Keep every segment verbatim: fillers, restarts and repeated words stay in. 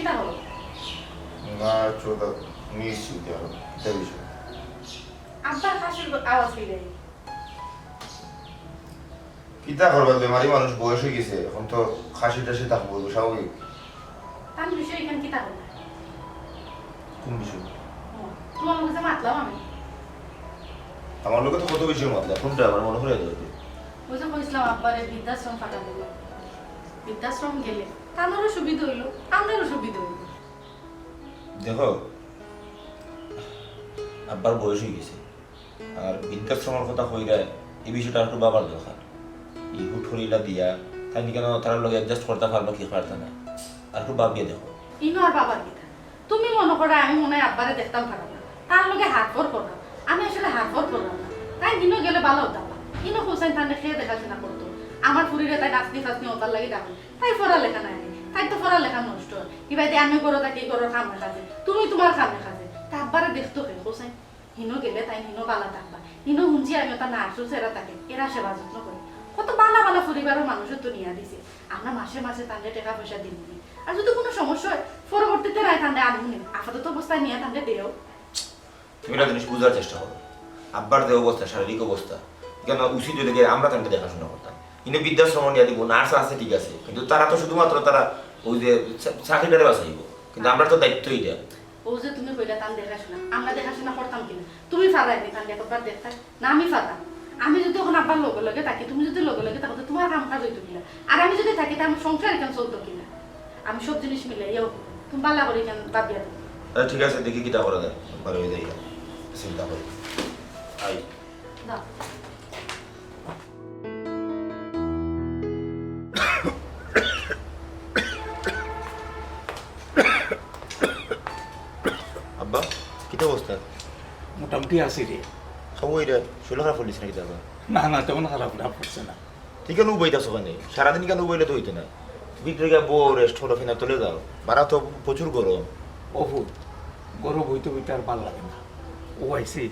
কিতা হলো? না, চোদা, নিশ্চিত আর কিতা বিষয়? আব্বার খাসির আওয়াজ হইলে। কিতা করবা, বেমারি মানুষ, বয়স হয়ে গেছে, এখন তো খাসি টাসি থাকবো, স্বাভাবিক। তান বিষয়ে এখানে কিতা হলো? কোন বিষয়? ও, তোমার লগে যে মাতলাম আমি। আমার লগে তো কত বিষয় মাতলা, কোনটা আমার মনে করে দেবে? ওই যে কইছিলাম আব্বারে বৃদ্ধাশ্রম পাঠাবো। বৃদ্ধাশ্রম গেলে তাদেরও সুবিধা হইলো, আমরারও সুবিধা হইলো। দেখো, আব্বার বয়স হয়ে গেছে, আর বৃদ্ধাশ্রমের কথা কইরা এই বিষয়টা একটু বাবার দরকার। এই হুট করিলা দিয়া তাই নি কেন তার লগে অ্যাডজাস্ট করতে পারবো কি পারতে না, আর একটু ভাবিয়া দেখো। ইনো আর বাবার কিতা? তুমি মনে করো আমি মনে হয় আব্বারে দেখতাম পারো না, তার লগে হারফর করলাম। আমি আসলে হারফর করলাম না। তাই দিনও গেলে ভালো হতাম। ইনো হোসেন তাহলে খেয়ে দেখাশোনা করতো। আমার ফুরিরে তাই নাচনি ফাচনি ওতার লাগি ডাকো। তাই পড়ালেখা নাই, তাই তো পড়ালেখা নষ্ট। ইবাইতে আমি করো তাকে করো কাম দেখা যায়, তুমি তোমার কাম দেখা যায়। তা আব্বারে দেখতো কে হোসেন? হিনো গেলে তাই হিনো বালা থাকবা। হিনো হুনছি আমি ওটা নার্সও সেরা থাকে, এরা সেবা যত্ন করে। কত বালা বালা পরিবারের মানুষও তো নিয়ে দিছে। আমরা মাসে মাসে তাহলে টাকা পয়সা দিব নি। আর যদি কোনো সমস্যা হয়, পরবর্তীতে রায় তাহলে আনবো নি। আপাতত অবস্থায় নিয়ে তাহলে দেও। তুমি একটা জিনিস বুঝার চেষ্টা করো, আব্বার যে অবস্থা, শারীরিক অবস্থা, কেন উচিত হইলে গিয়ে আমরা তাকে দেখাশোনা করতাম। কিন্তু বৃদ্ধাশ্রম নিয়ে দিব, নার্স আছে ঠিক আছে, কিন্তু তারা তো শুধুমাত্র তারা ওই যে চা- চাকরিটারে বাঁচাইব, কিন্তু আমরা তো দায়িত্ব এটা। ও যে তুমি কইলা তান দেখাশোনা, আমরা দেখাশোনা করতাম কিনা? তুমি ফারাইনি তান একবার দেখতাম না, আমি ফারাম। আমি যদি এখন আব্বার লগে লগে থাকি, তুমি যদি লগে লগে থাকো, তো তোমার কাম কাজ হইতো কিনা? আর আমি যদি থাকি, তা আমার সংসার এখানে চলতো কিনা? আমি সব জিনিস মিলাইয়াও তুমি বালা করে এখানে ভাবিয়া দেবো। আচ্ছা, ঠিক আছে, দেখি কিতা করা যায়, একবার হয়ে যাই, চিন্তা করি। আই। দাও। আব্বা, কিতা অবস্থা? মোটামুটি আছি রে। খাবো এটা, শরীর খারাপ হলিস নাকি দাদা? না না, তেমন খারাপ না পড়ছে না। তুই কেন উবাইতাছ ওখানে? সারাদিন কেন উবাইলে তো হইতো না। ভিতরে গিয়ে বউ, রেস্ট করো, ফেনা তুলে দাও। বারা তো প্রচুর গরম। অপু, গরম হইতে হইতে আর ভালা লাগে না। ও আইছি,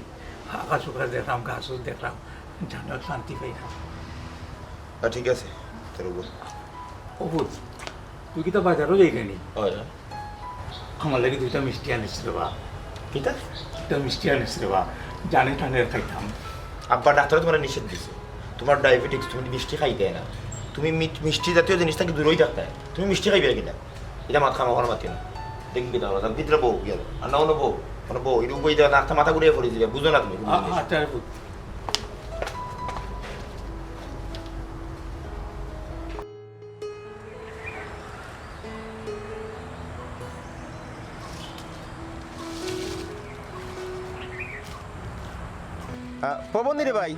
আকাশ উকাশ দেখলাম, গাছ উছ দেখলাম, জানার শান্তি পাই না। আর ঠিক আছে, তোর উপর। অপু, তুই কিতা বাজারও যাইরে নি? হয় না? আমার লাগি দুইটা মিষ্টি আনিস রে বা। কিতা? দুইটা মিষ্টি আনিস রে বা, জানে টানে খাইতাম। আব্বা ডাক্তারে তোমার নিষেধ দিছে, তোমার ডায়াবেটিক্স, তুমি মিষ্টি খাইতে না। তুমি মি- মিষ্টি জাতীয় জিনিস থাকি দূরই থাকতে। তুমি মিষ্টি খাইবে কিনা? এটা মাত খামা আমার মাতি না। দেখি কিতা হলো, ভিতরে বউ গেল। আর না অন্য বউ, অন্য বউ, এটা উপরে দেওয়া না, মাথা ঘুরিয়ে পড়ে দিবে, বুঝো না তুমি। আ- আচ্ছা রে পুত। আহ, পবন রে ভাই।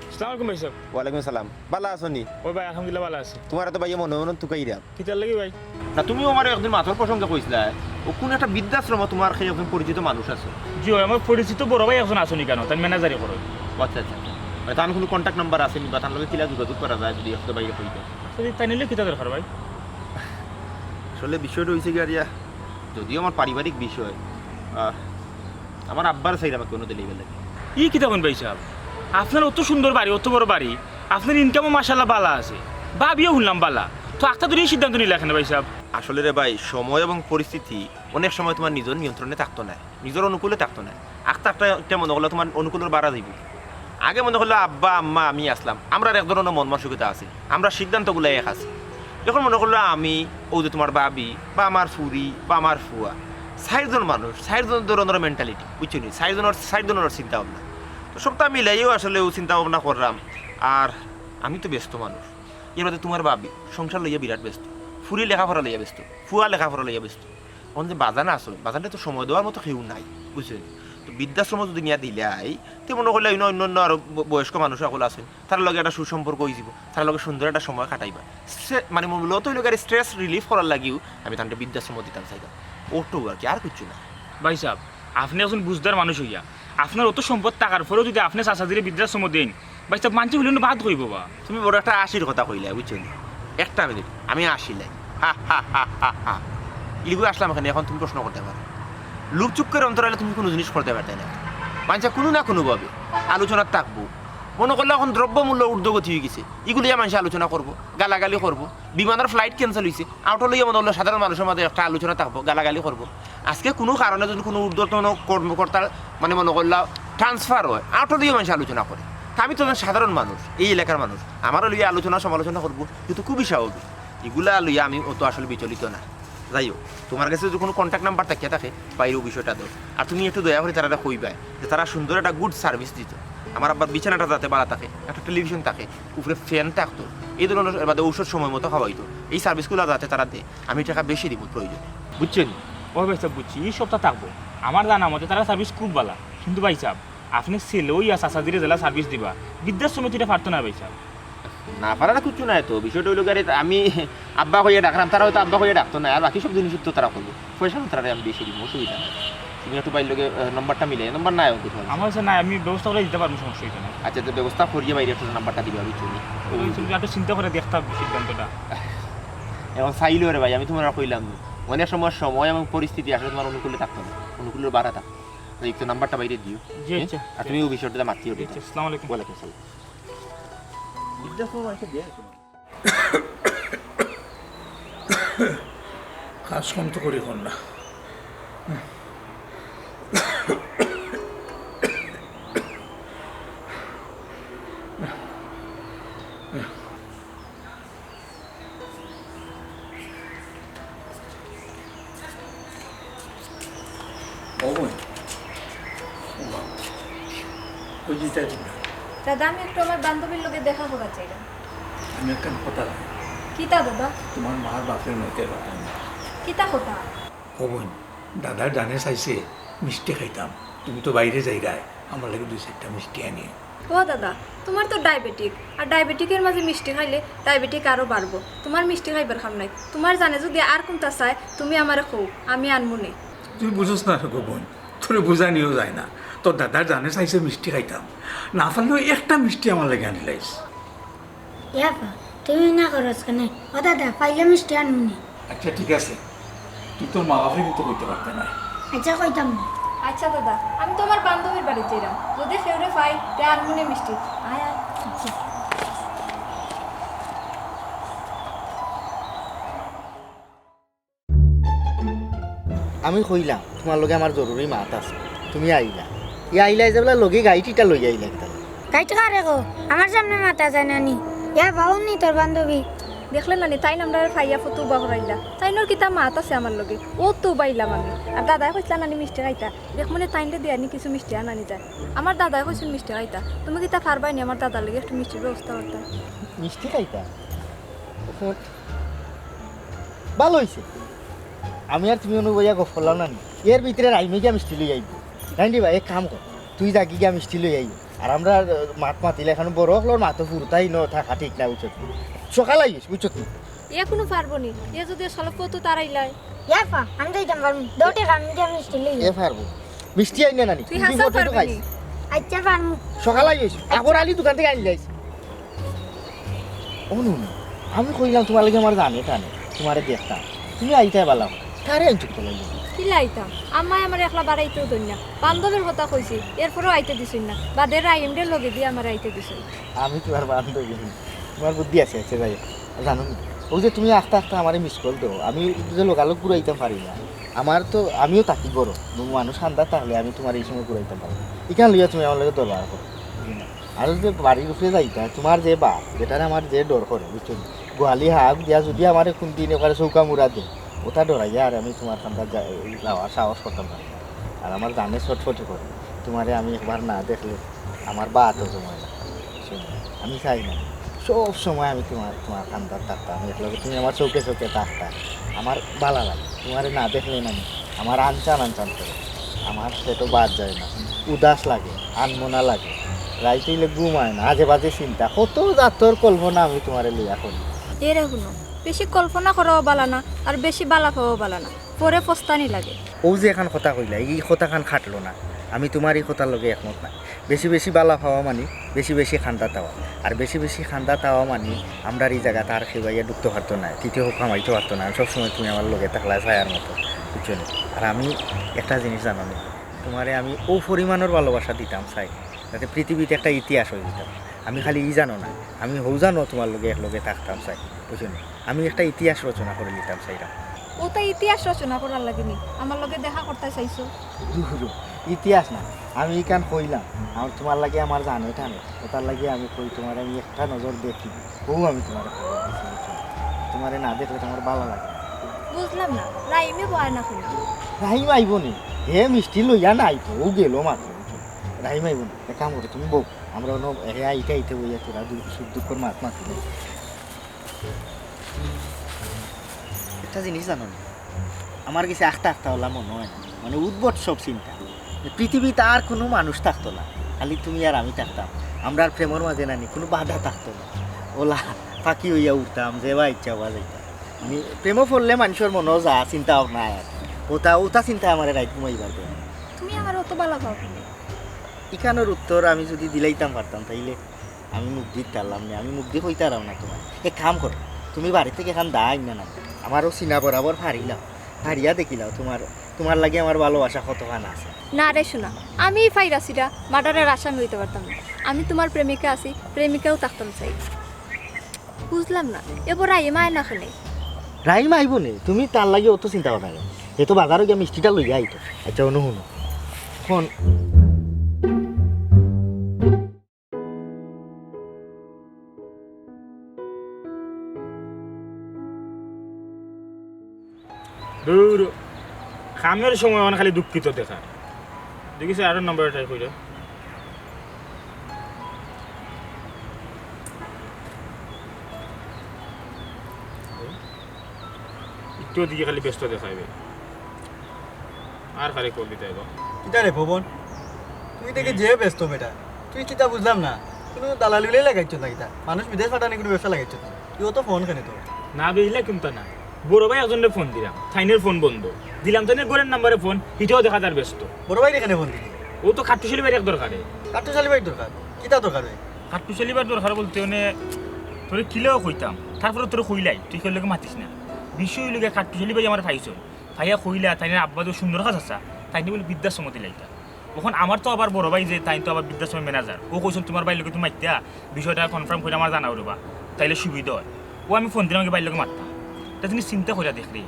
আসসালামু আলাইকুম ভাই সাহেব। ওয়ালাইকুম সালাম। ভালা আছো নি? ওই ভাই, আলহামদুলিল্লাহ ভালা আছি। তোমার তো ভাইয়ে মনে মনে তুকাইরা। কিতার লাগি ভাই? না, তুমি আমারে একদিন মাতর প্রসঙ্গে কইছিলা, ও কোন একটা বৃদ্ধাশ্রম তোমার সেই একজন পরিচিত মানুষ আছে। জি ভাই, আমার পরিচিত বড় ভাই একজন আছইন ইকানো, তাইন ম্যানেজারি করইন। ও আচ্ছা আচ্ছা আচ্ছা। মানে, তার কোনো কন্ট্যাক্ট নাম্বার আছে নি বা তার লগে কিলা যোগাযোগ করা যায় যদি একটা বাইরে কইতে? আচ্ছা, তাইন নিলে কিতা দরকার ভাই? আসলে বিষয়টা হইছে কি আরিয়া, যদিও আমার পারিবারিক বিষয়, আহ, আমার আব্বার চাইরা আমাকে কোনো দিলেই বেলা। ই কিতা কইন ভাই সাহেব? আপনার অত সুন্দর বাড়ি, অত বড় বাড়ি, আপনার ইনকামও মাশাআল্লাহ ভালা আছে, ভাবিও হুনলাম ভালা, তো আখতা ধরে এই সিদ্ধান্ত নিলা কেনে ভাই সাহেব? আসলে রে ভাই, সময় এবং পরিস্থিতি অনেক সময় তোমার নিজের নিয়ন্ত্রণে থাকতো না, নিজের অনুকূলে থাকতো না। আখতা একটা, একটা মনে করলে তোমার অনুকূলের বাড়া যাইব। আগে মনে করলে আব্বা, আম্মা, আমি আসলাম, আমরা এক ধরনের মন মানসিকতা আছে, আমরা সিদ্ধান্তগুলো এক আছে। এখন মনে করলে আমি, ও যে তোমার ভাবি, বা আমার ফুরি, বা আমার ফুয়া, চাইরজন মানুষ, চাইরজন ধরনের মেন্টালিটি, বুঝছো নি? চাইরজনের, চাইর ধরনের চিন্তা ভাবনা। তো সবটা মিলাইও আসলে ও চিন্তা ভাবনা করলাম। আর আমি তো ব্যস্ত মানুষ, এর বাদে তোমার ভাবি সংসার লইয়া বিরাট ব্যস্ত, ফুরি লেখাপড়া লইয়া ব্যস্ত, ফুয়া লেখাপড়া লইয়া ব্যস্ত। এখন যে বাজান আছো, বাজানটা তো সময় দেওয়ার মতো কেউ নাই, বুঝছো নি? তো বৃদ্ধাশ্রম যদি নিয়ে দিলাই, তে মনে করলে অন্য, অন্য, অন্য আরো ব-, বয়স্ক মানুষ সকল আছেন, তার লগে একটা সুসম্পর্ক হয়ে যাব, তার লগে সুন্দর একটা সময় কাটাইবা। সে মানে মূলত হইল গিয়ে স্ট্রেস রিলিফ করার লাগিও আমি তাহলে বৃদ্ধাশ্রম দিতাম চাইতাম, ওটু আর কি, আর কিচ্ছু না। ভাই সাহেব, আপনি একজন বুঝদার মানুষ হইয়া, আপনার অত সম্পদ থাকার পরেও যদি আপনি চাচাজিরে বৃদ্ধাশ্রম দেন, ভাই সাহেব, মানষে হইলে বাদ কইব বা। তুমি বড় একটা আশির কথা কইলে, বুঝছো নি? একটা মিনিট, আমি আসি লাই। হা, হা, হা, হা, হা। ইলিগু আসলাম এখানে, এখন তুমি প্রশ্ন করতে পারো। লুপ চুপ করে অন্তর আলে তুমি কোনো জিনিস করতে পারতে না। মানষে কোনো না কোনোভাবে আলোচনা থাকবো। মনো করলে অখন দ্রব্যমূল্য ঊর্ধ্বগতি অইগেছে, ইগু লইয়া মানষে আলোচনা করবো, গালাগালি করবো। বিমানর flight cancel অইছে, অউটা লইয়া মনো করলে সাধারণ মানুষর মাঝে একটা আলোচনা থাকবো, গালাগালি করবো। আজকে কুনু কারণে যুদি কুনু ঊর্ধ্বতন কর্মকর্তার মানে মনো করলা transfer অয়, অউটা লইয়া মানষে আলোচনা করে। তে আমি তো একজন সাধারণ মানুষ, এই এলাকার মানুষ, আমারে লইয়া আলোচনা সমালোচনা করবো, ইতা তো খুবই স্বাভাবিক। ইগুলা লইয়া আমি অত আসলে বিচলিত না। যাই হোক, তুমার গেছে যুদি কুনু contact number থাকিয়া থাকে, বাইরে অউ বিষয়টা দেও। আর তুমি একটু দয়া করি তারারে কইবায় যে তারা সুন্দর একটা good service দিতো। আমার আব্বার বিছানাটা যাতে ভালা থাকে, একটা television থাকে, উপরে fan থাকতো, এই ধরনের বাদে ঔষধ সময় মতো খাওয়াইতো, এই service গুলা যাতে তারা দেয়। আমি টেকা বেশি দিমু প্রয়োজনে। বুঝছো নি? ও ভাইসাব, বুঝছি, ই সবতা থাকবো। আমার জানা মতে তারার service খুব ভালা। কিন্তু ভাইসাব, আপনে ছেলে অইয়া চাচাজিরে যেলা service দিবা, বৃদ্ধাশ্রমে তো ইটা পারতো নায় ভাইসাব। না পারার কিচ্ছু নাই তো, বিষয়টা অইলো গিয়া আমি আব্বা কইয়া ডাকরাম, তারা অয়তো আব্বা কইয়া ডাকতো নায়, আর বাকি সব জিনিস তো তারা করবো। পয়সা তো তারারে আমি বেশি দিমু, অসুবিধা নাই। তুমি একটু ভাইর লগে, আহ, number টা মিলাই, number নাই অখন তুমার? আমার কাছে নাই, আমি ব্যবস্থা করি দিতাম পারমু, সমস্যা অইতো নায়। আচ্ছা, তে ব্যবস্থা করিয়া ভাইরে একটু number টা দিবা, বুঝছো নি? ওই তুমি একটু চিন্তা করি দেখতাম সিদ্ধান্তটা। অখন চাইলেও রে ভাই, আমি তুমারে কইলাম, অনেক সময় সময় এবং পরিস্থিতি আসলে তুমার অনুকূলে থাকতো নায়, অনুকূলে বারা থাকতো। তো একটু number টা ভাইরে দিও। জি, হ্যাঁ? আচ্ছা। আর তুমি অউ বিষয়টা মাতিও জি, ঠিক আচ্ছা, আছে? আসসালামু আলাইকুম। ওয়ালাইকুম আসসালাম। কাজ কম তো করি কর না। ও বইন, ও বাবা, কই যাইতায় তুমরা? দাদা, আমি একটু আমার বান্ধবীর লগে দেখা করার চাইরাম। আমি একখান কথা কই। কিতা দাদা? তুমার মার বাপের মুখে কথা না। কিতা কথা? ও বইন, দাদার জানে চাইছে মিষ্টি খাইতাম, তুমি তো বাইরে যাইরায়, আমার লাগি দুই চাইরটা মিষ্টি আনিও। ও দাদা, তুমার তো diabetic, আর diabetic এর মাঝে মিষ্টি খাইলে diabetic আরো বাড়বো। তুমার মিষ্টি খাইবার কাম নাই। তুমার জানে যুদি আর কুনতা চায়, তুমি আমারে কও, আমি আনমু নে। তুই বুঝস না রে গো বইন, তোরে বুঝানিও যায় না। তোর দাদার জানে চাইছে মিষ্টি খাইতাম, না পারলেও একটা মিষ্টি আমার লাগি আনিলাইস। এ আপা, তুমি না করস কেনে? ও দাদা, পাইলে মিষ্টি আনমু নে। আচ্ছা, ঠিক আছে, তুই তোর মা বাপরে কিন্তু কইতে পারতে না। আচ্ছা, কইতাম না। আচ্ছা দাদা, আমি তো আমার বান্ধবীর বাড়িত যাইরাম, যুদি কেউরে পাই, তে আনমু নে মিষ্টি। আয়, আয়। আচ্ছা। আমি কইলাম, তুমার লগে আমার জরুরি মাত আছে, তুমি আইলা। ই আইলা, এই যে বলে লগে গাড়িটা লইয়া আইলা কিতা? গাড়িটা কারে গো? আমার সামনে মাতা যায় না নি। ইয়া বাউল নি তোর বান্ধবী? দেখলে না নি, তাইন আমরারে পাইয়া ফটো উবা করাইলা। তাইনর কিতা মাত আছে আমার লগে? অউ তো উবাইলাম আমি। আর দাদায় কইছলা না নি মিষ্টি খাইতা। দেখমু নে তাইনরে দিয়া নি কিছু মিষ্টি আনানি যায়। আমার দাদায় কইছইন মিষ্টি খাইতা। তুমি কিতা পারবায় নি আমার দাদার লাগি একটু মিষ্টির ব্যবস্থা করতা? মিষ্টি খাইতা? ভালা অইছে। আমি আর তুমি অনো বইয়া গফ করলাম না নি। এর ভিতরে রাইমে গিয়া মিষ্টি লই আইবো। নাইন রে ভাই, এক কাম কর, তুই যাগি গিয়া মিষ্টি লই আইবো। আর আমরা, আহ, মাত মাতিলে অখন বড় অকলর মাতো ফুরতাই ন থাকা ঠিক না, বুঝছত নি? সকাল আইস, বুঝছত নি? এ কুনু পারবো নি, এ যুদি সলপ তো তারাইলাই। ইয়া আপা, আমি যাইতাম পারমু। দশ টেকা আমি গিয়া মিষ্টি লই। এ পারবো। মিষ্টি আইনে না নি? তুই তুই হাছা ফটো পারবি খাইস। নি? আচ্ছা, পারমু। সকাল আইস, আগর আলি দোকান থাকি আনিলাইস। ও নুনু, আমি কইলাম তুমার লাগি আমার জানে টানে, তুমারে দেখতাম, তুমি আইতায় বালা। তারে আনছো কিতা লাগি? কিলা আইতাম? আম্মায় আমারে একলা বাড়াইতেও দইন না। বান্ধবীর কথা কইছি, এরপরেও আইতে দিছইন না। বাদে রাইমরে লগে দিয়া আমারে আইতে দিছইন। আমি তুমার বান্ধবী নি? তুমার বুদ্ধি আছে, আছে যাই হোক। জানো নি, অউ যে তুমি আখতা আখতা আমারে miss call দেও, আমি যে লগালগ ঘুরাইতাম পারি না। আমার তো, আমিও থাকি বড়, মানুষ কান্দাত থাকলে আমি তুমারে ই সময় ঘুরাইতাম পারি না। ইখান লইয়া তুমি আমার লগে দরবার করো। আর যে বাড়ির উপরে যাইতা, তুমার যে বাপ, বেটারে আমার যে ডর করে, বুঝছো নি? গোয়ালি হাগ দিয়া যুদি আমারে কুনদিন একবারে চৌকা মুড়া দেয়, অটা ডরাইয়া আর আমি তুমার কান্দাত যা-, যাওয়ার সাহস করতাম পারি না। আর আমার জানে ছটফটি করে, তুমারে আমি একবার না দেখলে আমার ভাতও জমে না। বুঝছো নি? আমি চাই না, সব সময় আমি তুমার, তুমার কান্দাত থাকতাম, আমি একলা, তুমি আমার চউখে চউখে থাকতা, আমার বালা লাগে। তুমারে না দেখলে না নি, আমার আনচান আনচান করে, আমার পেটো ভাত যায় না, উদাস লাগে, আনমনা লাগে, রাইত অইলে ঘুম আয় না, আজে বাজে চিন্তা, কত জাতর কল্পনা আমি তুমারে লইয়া করি। এরে হুনো, বেশি কল্পনা করাও বালা না, আর বেশি বালা পাওয়াও বালা না, পরে পস্তানি লাগে। অউ যে একখান কথা কইলা, ই কথাখান খাটলো না, আমি তুমার ই কথার লগে একমত না। বেশি বেশি বালা পাওয়া মানি বেশি বেশি কান্দাত আওয়া, আর বেশি বেশি কান্দাত আওয়া মানি আমরার ই জাগাত আর কেউ আইয়া ঢুকতো পারতো নায়, তৃতীয় পক্ষ হামাইতো পারতো নায়। সব সময় তুমি আমার লগে থাকলায় ছায়ার মতো, বুঝছো নি? আর আমি একটা জিনিস জানো নি, তুমারে আমি অউ পরিমাণর ভালোবাসা দিতাম চাই, যাতে পৃথিবীত একটা ইতিহাস অই যিতাম। আমি খালি ই জানো না, আমি হউ জানো তুমার লগে এক লগে থাকতাম চাই, বুঝছো নি? আমি একটা ইতিহাস রচনা করি লিতাম চাইরাম। অতা ইতিহাস রচনা করার লাগি নি আমার লগে দেখা করতায় চাইছো? দুরু, ইতিহাস না, আমি ইখান কইলাম, আমার তুমার লাগি আমার জানে টানে, অতার লাগি আমি কই তুমারে আমি একটা নজর দেখি, হউ আমি তুমারে খবর দিছি, বুঝছো নি? তুমারে না দেখলে তো আমার ভালা লাগে না। বুঝলাম না, রাহিমে বয় না কেনে? রাহিম আইবো নি, হে মিষ্টি লইয়া নাই তো, অউ গেল মাত্র, বুঝছো নি? রাহিম আইবো নি, এক কাম করো, তুমি বউ, আমরা অনো হে আইতে আইতে বইয়া তোরা দুঃখ সুখ দুঃখর মাত মাতি দেই। একটা জিনিস জানো নি? আমার গেছে আখতা আখতা অলা মনো অয় না, মানে উদ্ভট সব চিন্তা। পৃথিবীত আর কুনু মানুষ থাকতো না, খালি তুমি আর আমি থাকতাম। আমরার প্রেমর মাঝে নানি কুনু বাধা থাকতো না, অলা পাখি অইয়া উড়তাম, যেবা ইচ্ছা অবা যাইতাম। মানে প্রেমো পড়লে মানষর মনো যা চিন্তা ভাবনা আয় আর কি। অতা, অতা চিন্তায় আমারে রাইত ঘুমাইবার দেয় না। তুমি আমারে অত ভালা পাও কেনে? ইখানর উত্তর আমি যুদি দিলাইতাম পারতাম, তাইলে আমি মুখ দি দিতাম নি, আমি মুখ দি কইতাম না তুমার। এক কাম করো, তুমি বাড়ি থাকি এখান দা আইনা না, আমারও সিনা বরাবর ফাড়িলাও, ফাড়িয়া দেখিলাও, তুমার, তুমার লাগি আমার ভালোবাসা কতখান আছে। না রে সোনা, আমি ফাইরা ছিরা মার্ডারের আসামি অইতাম পারতাম না। আমি তুমার প্রেমিকা আছি, প্রেমিকাও থাকতাম চাই। বুঝলাম না, এবার রাহিম আয় না কেনে? রাহিম আইবো নি, তুমি তার লাগি অত চিন্তা করো না। হে তো বাজারো গিয়া মিষ্টিটা লইয়া আইতো। আচ্ছা, অনো হুনো, অখন দুরু, কামর সময় অখন খালি দুঃখিত দেখায়। দেখি স্যার, আরো নাম্বার ট্রাই কইরা। একটু দিকে খালি ব্যস্ত দেখাইবে। আর খালি কল দিতে হইব। কিতা রে পবন, তুই দেখি যে ব্যস্ত বেটা, তুই কিতা বুঝলাম না, কুনু দালালি লাগাইছস না কিতা? মানুষ বিদেশ পাঠানি কুনু ব্যবসা লাগাইছস না, তুই অত ফোন কেনে তোর? না বেইলা কুন্তা না, বড় ভাই একজনরে ফোন দিলাম, তাইনর ফোন বন্ধ, দিলাম তাইনর ঘরর নাম্বারে ফোন, হিটাও দেখা যার ব্যস্ত। বড় ভাইরে কেনে ফোন দিলি? অউ তো খাট্টুশ আলী ভাইর এক দরকারে। খাট্টুশ আলী ভাইর দরকার? কিতা দরকার বে? খাট্টুশ আলী ভাইর দরকার বলতে মানে তোরে কিলাও কইতাম, তারপরে তোরে কইলাই, তুই কেউর লগে মাতিস না। বিষয় অইলো গিয়া খাট্টুশ আলী ভাই আমারে পাইছইন, পাইয়া কইলা তাইনর আব্বা যে সুন্দর খান চাচা, তাইনরে বুলে বৃদ্ধাশ্রমো দিলাইতা। অখন আমার তো আবার বড় ভাই যে, তাইন তো আবার বৃদ্ধাশ্রমর ম্যানেজার, অউ কইছইন তুমার ভাইর লগে তুমি মাতিয়া বিষয়টা কনফার্ম কইরা আমারে জানাও রেবা, তাইলে সুবিধা অয়। অউ আমি ফোন দিলাম গি ভাইর লগে মাততাম। তে তুমি চিন্তা কইরা দেখ রে,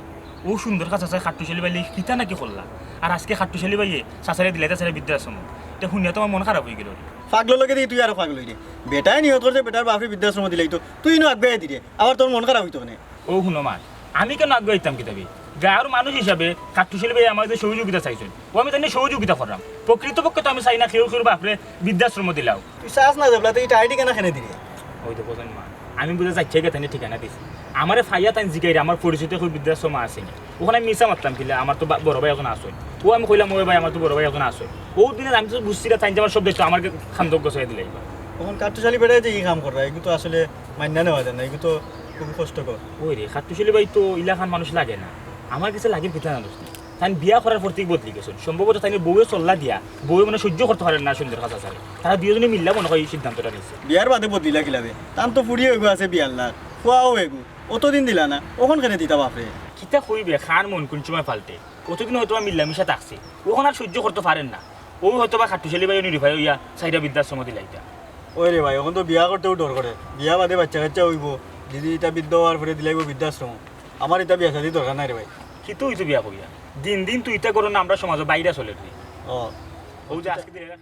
অউ সুন্দর খান চাচায় খাট্টুশ আলী ভাইর লগে কিতা না কিতা করলা, আর আজকে খাট্টুশ আলী ভাইয়ে চাচারে দিলাইতা চাচারে বৃদ্ধাশ্রমো। তে হুনিয়া তো আমার মন খারাপ অইগেলো রে। পাগলর লগে দেখি তুই আরো পাগল অইরে। বেটায় নিয়ত করছে বেটার বাপরে বৃদ্ধাশ্রমো দিলাইতো, তুই ইনো আগুয়াই দিরে, আবার তোর মন খারাপ অইতো কেনে? অউ হুনো মা, আমি কেনে আগুয়াইতাম কিতা বে? গাঁওর মানুষ হিসাবে খাট্টুশ আলী ভাইয়ে আমারে যে সহযোগিতা চাইছইন, অউ আমি তাইনরে সহযোগিতা কররাম। প্রকৃতপক্ষে তো আমি চাই না কেউ কেউর বাপরে বৃদ্ধাশ্রমো দিলাও। তুই চাস না যেবলা, তুই ইটা আইডি কেনে কেনে দিরে? অউ দেখো যেন মা, আমি বুঝা যাইচ্ছা গিয়া তাইনরে ঠিকানা দিছি। আমারে পাইয়া তাইন জিগাইরা আমার পরিচিত কেউ বৃদ্ধাশ্রমো আছে নি। অখান আমি মিছা মাততাম কিলা, আমার তো বা-, বড় ভাই একজন আছইন। অউ আমি কইলাম, "অয় ভাই, আমার তো বড় ভাই একজন আছইন।" অউ দিনে আমি তো বুঝছি না, তাইন যে আমার সব দায়িত্ব আমার কান্দো গছাইয়া দিলাইবা। অখন খাট্টুশ আলী বেটায় যে ই কাম কররা, ইগু তো আসলে মাইন্না নেওয়া যায় না, ইগু তো খুবই কষ্টকর। অয় রে, খাট্টুশ আলী ভাই তো ইলাখান মানুষ লাগে না, আমার গেছে লাগের কিতা মানুষ নি। তাইন বিয়া করার পর থাকি বদলি গেছইন। সম্ভবত তাইনর বউয়ে চল্লা দিয়া, বউয়ে মানে সইজ্য করতো পারইন না সুন্দর খান চাচারে। তারা দুইওজনে মিল্লা মনে অয় ই সিদ্ধান্তটা নিছে। বিয়ার বাদে বদলিলা কিলা বে? তান তো ফুড়ি এগু আছে বিয়ার লাখ, ফুয়াও এগু। অতদিন দিলা না, অখন কেনে দিতা বাপরে? কিতা কইবে, কার মন কুন সময় পাল্টে। অতদিন হয়তো বা মিল্লা মিশা থাকছে, অখন আর সইজ্য করতো পারইন না। অউ হয়তো বা খাট্টুশ আলী ভাইও নিরুপায় অইয়া চাইরা বৃদ্ধাশ্রমো দিলাইতা। অয় রে ভাই, অখন তো বিয়া করতেও ডর করে। বিয়া বাদে বাইচ্চা কাইচ্চা অইবো, যুদি ইতা বৃদ্ধ অওয়ার পরে দিলাইবো বৃদ্ধাশ্রমো। আমার ইতা বিয়া শাদির দরকার নাই রে ভাই। কিতা অইছে বিয়া করিয়া? দিন দিন তুই ইতা করো না, আমরার সমাজো বাইরা চলের রে। অ। অউ যে আজকে দিলে না।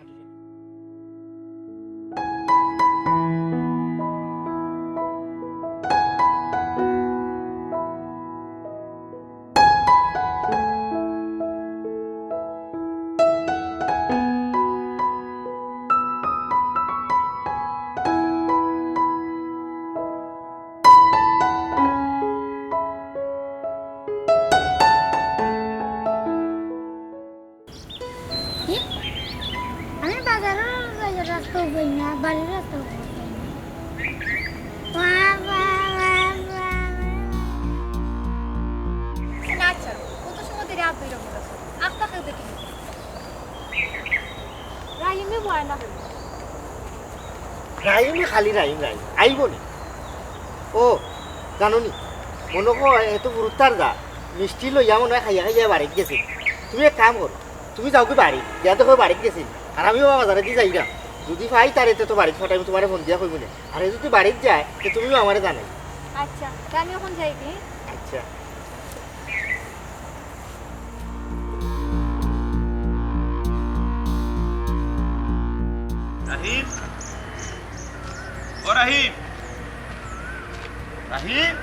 কি? আমি বাজারর রাস্তাও পাই না, বাড়ির রাস্তাও পাই না। ওয়া, ওয়া, ওয়া, ওয়া, ওয়া। না, আচ্ছা, কত সময় ধরে হাত ধরে বসে আছো? আস্তা কেউ দেখি না। রাহিমে ভয় না হইল। রাহিমে খালি রাহিম, রাহিম। আইবো নি? ও, জানো নি? মনো কয় এত ফুরুত্তার যা, মিষ্টি লইয়া মনো অয় খাইয়া খাইয়া বাড়িত গেছে। তুমি এক কাম করো, তুমি যাওগি বাড়িত, গিয়া দেখো বাড়িত গেছে। আর আমিও বাজারেদি যাইরাম। যদি পাই তারে, তে তো বাড়িত পাঠাইমু, তুমারে ফোন দিয়া কইমু নে। আর হে যদি বাড়িত যায়, তে তুমিও আমারে জানাই। আচ্ছা, তে আমি অখন যাই কি? আচ্ছা। রাহিম, ও রাহিম, রাহিম,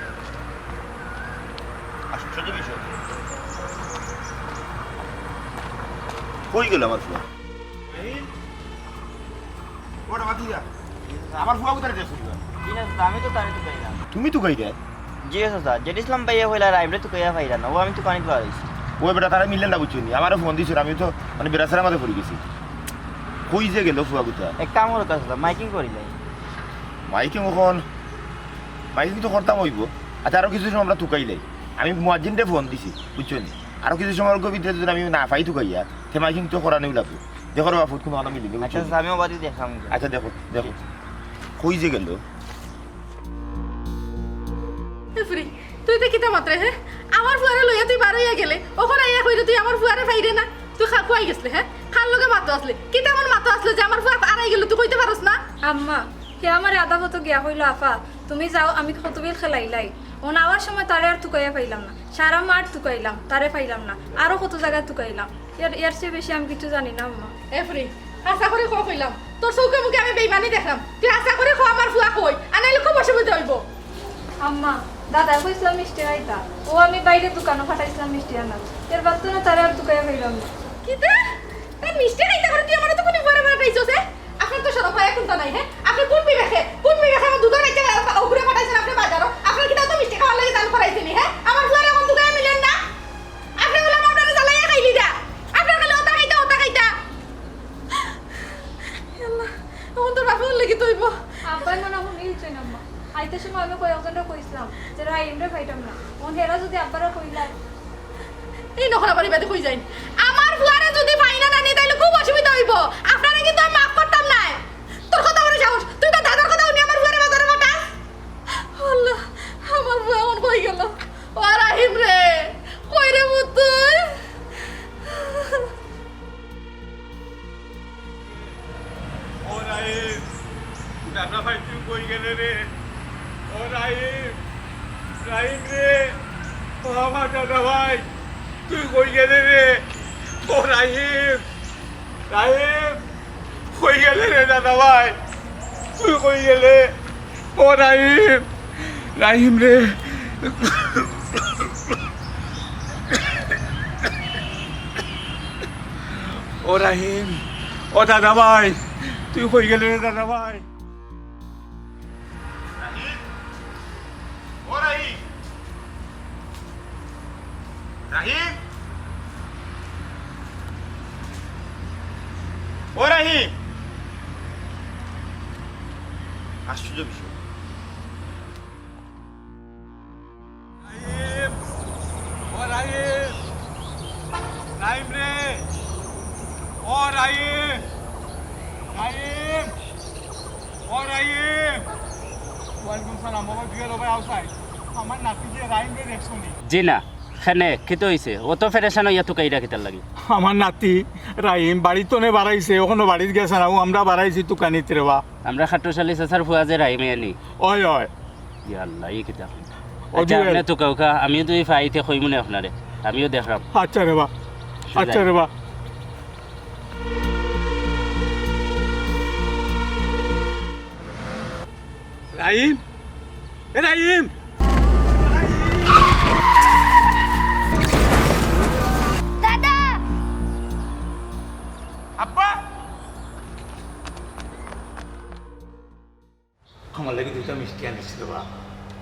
আশ্চর্য বিষয়, কই গেল আমার ফুয়া? রাহিম, ওটা বাদ দিয়া। আমার ফুয়া কোথায় যাচ্ছে? জি না, চাচা, আমি তো তারে তুকাইরাম। তুমি তুকাইরায়? জি না, চাচা, জেড ইসলাম ভাইয়ে কইলা রাহিমরে তুকাইয়া পাইরা না, অউ আমি তুকানিত বার অইছি। ওই বেটা, তারা মিলে না, বুঝছো নি? আমারও ফোন দিছিল, আমি তো মানে বেড়াছেড়ার মাঝে পড়ি গেছি। কই যে গেল ফুয়া কোথায়? এক কাম করো চাচা, মাইকিং করিলাই। মাইকিং অখন, মাইকিং তো করতাম অইবো। আচ্ছা, আরো কিছু সময় আমরা তুকাইলাই। আমি মুয়াজ্জিনরে ফোন দিছি, বুঝছো নি? আরো কিছু সময়র ভিতরে যদি আমি না পাই তুকাইয়া, তে মাইকিং তো করানিউ লাগবো। দেখো রে বাপু, কুনু কথা মিলিনি, বুঝছো আচ্ছা, নি? চাচা, আমি অবাদি দেখলাম। আচ্ছা, দেখো, দেখো। কই যে গেল? এ ফুরি, তুই ইতা কিতা মাতরে, হে? আমার ফুয়ারে লইয়া তুই বার অইয়া গেলে, অখন আইয়া কইরে তুই আমার ফুয়ারে পাইরে না। তুই খা-, কই গেছলে, হে? কার লগে মাতো আছলে? কিতা এমন মাতো আছলে যে আমার ফুয়া আরাই গেল, তুই কইতে পারস না? আম্মা, হে আমারে আধা পথো গিয়া কইলো, "আফা, তুমি যাও, আমি কতবিল খেলাইলাই।" অন আওয়ার সময় তারে আর তুকাইয়া পাইলাম না। সারা মাঠ তুকাইলাম, তারে পাইলাম না। আরো কত জাগা তুকাইলাম। এর, এর চেয়ে বেশি আমি কিচ্ছু জানি না, আম্মা। এ ফুরি, হাছা করি ক কইলাম, তোর চউখে মুখে আমি বেইমানি দেখলাম। তুই হাছা করি ক আমার ফুয়া কই, আর নাইলে খুব অসুবিধা অইবো। আম্মা, দাদায় কইছলা মিষ্টি খাইতা, অউ আমি বাইরে দোকানো পাঠাইছলাম মিষ্টি আনাত। এর বাদ তো না তারে আর তুকাইয়া পাইলাম না। কিতা? তাই মিষ্টি খাইতা করি তুই আমারে তুকানিত পাঠাইছস, হে? আপনার তো শরম হায়া কুন্তা নাই, হে? আপনে কুন বিবেকে, কুন বিবেকে আমার দুধর বাচ্চা অগুরে পাঠাইছইন আপনে বাজারো? আপনার কিতা অত মিষ্টি খাওয়ার লাগি দান করাইছে নি, হে? আমার ফুয়ারে অখন তুকাইয়া মিলের না? আপনে অইলে আমারে জ্বালাইয়া খাইলিরা। আপনার খালি অতা খাইতা, অতা খাইতা। আল্লাহ, অখন তো রাফাউল লাগি তইব। আব্বায় মনে অয় হুনিলিছইন আম্মা। আইতে সময় আমি কয়েকজনরে কইছলাম যে রাহিমরে পাইতাম না। অখন হেরা যদি আব্বারে কইলায়। এই নখরা বাড়ি বাদে কই যাইন। আমার ফুয়ারে যদি পাই না নানি, তাইলে খুব অসুবিধা অইবো। আপনারে কিন্তু আমি মাফ করতাম নায়। তোর কত বড় সাহস, তুই তোর দাদার কথা হুনি আমার ফুয়ারে বাজারো পাঠাস? আল্লাহ, আমার ফুয়া অখন কই গেল? ও রাহিম রে, কই রে পুত তুই? ও রাহিম, দাদা ভাই, তুই কই গেলে রে? ও রাহিম, রাহিম রে, ও আমার দাদা ভাই, তুই কই গেলে রে? ও রাহিম, রাহিম, কই গেলে রে দাদা ভাই? তুই কই গেলে? ও রাহিম, রাহিম রে। ও রাহিম, ও দাদা ভাই, তুই কই গেলে রে দাদা ভাই? রাহিম, ও রাহিম, রাহিম, ও রাহিম। আশ্চর্য বিষয়। রাহিম, ও রাহিম, রাহিম রে, ও রাহিম, রাহিম, ও রাহিম। ওয়ালাইকুম সালাম, বাবা, জুয়েল ভাই, আউসাই। আমার নাতি যে রাহিম রে দেখছো নি? জি না, কেনে, কিতা অইছে? অত পেরেশান অইয়া তুকাইরা কিতার লাগি? আমার নাতি রাহিম বাড়িত থনে বারাইছে, অখনো বাড়িত গেছে না, অউ আমরা বারাইছি তুকানিত রে বা। আমরা খাট্টশালী চাচার ফুয়া যে রাহিমে আনি। অয়, অয়। ইয়া আল্লাহ, ই কিতা? ও আচ্ছা, জুয়েল। আপনে তুকাউক্কা, আমিও যদি পাই তে কইমু নে আপনারে, আমিও দেখরাম। আচ্ছা রে বা, আচ্ছা রে বা। রাহিম, এ রাহিম। দাদা! আব্বা! আমার লাগি দুইটা মিষ্টি আনিস রে বা।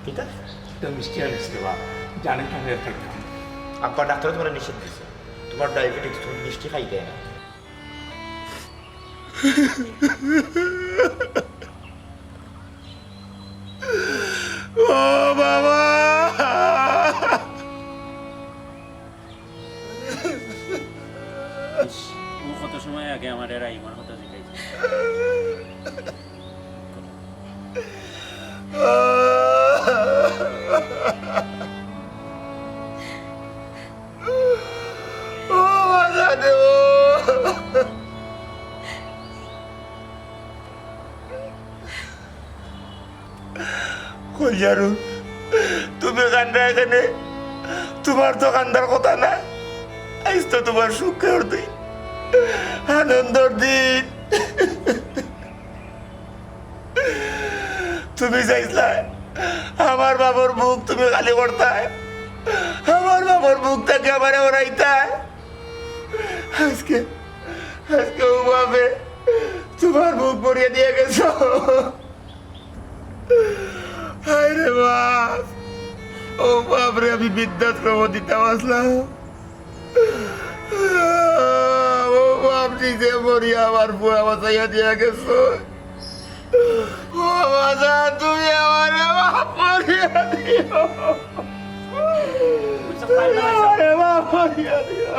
কিতা? দুইটা মিষ্টি আনিস রে বা। জানে কেন এর খাইতাম? আব্বা, ডাক্তারে তুমারে নিষেধ দিছে। তুমার ডায়াবেটিস, তুমি মিষ্টি খাইতায় না। ও বাবা! ইস, ও কত সময় আগে আমারে রাহিমর কথা জিকাইছে। ও বাবা রে, ও। কইলারু, তুমি কান্দায় কেনে? তুমার তো কান্দার কথা না। আইজ তো তুমার সুখর দিন, আনন্দর দিন। তুমি চাইছলায় আমার বাবার বুক তুমি খালি করতায়, আমার বাবার বুক থাকি আমারে হরাইতায়। আজকে, আজকে অউ বাপে তুমার বুক ভরিয়া দিয়া গেছে। হায় রে বাপ, অউ বাপরে আমি বৃদ্ধাশ্রম দিতাম আছলাম। অউ বাপ নিজে মরিয়া আমার পুয়া বাঁচাইয়া দিয়া গেছে। ও বাবা, তুমি আমারে মাফ করিয়া দিও। তুমি আমারে মাফ করিয়া দিও।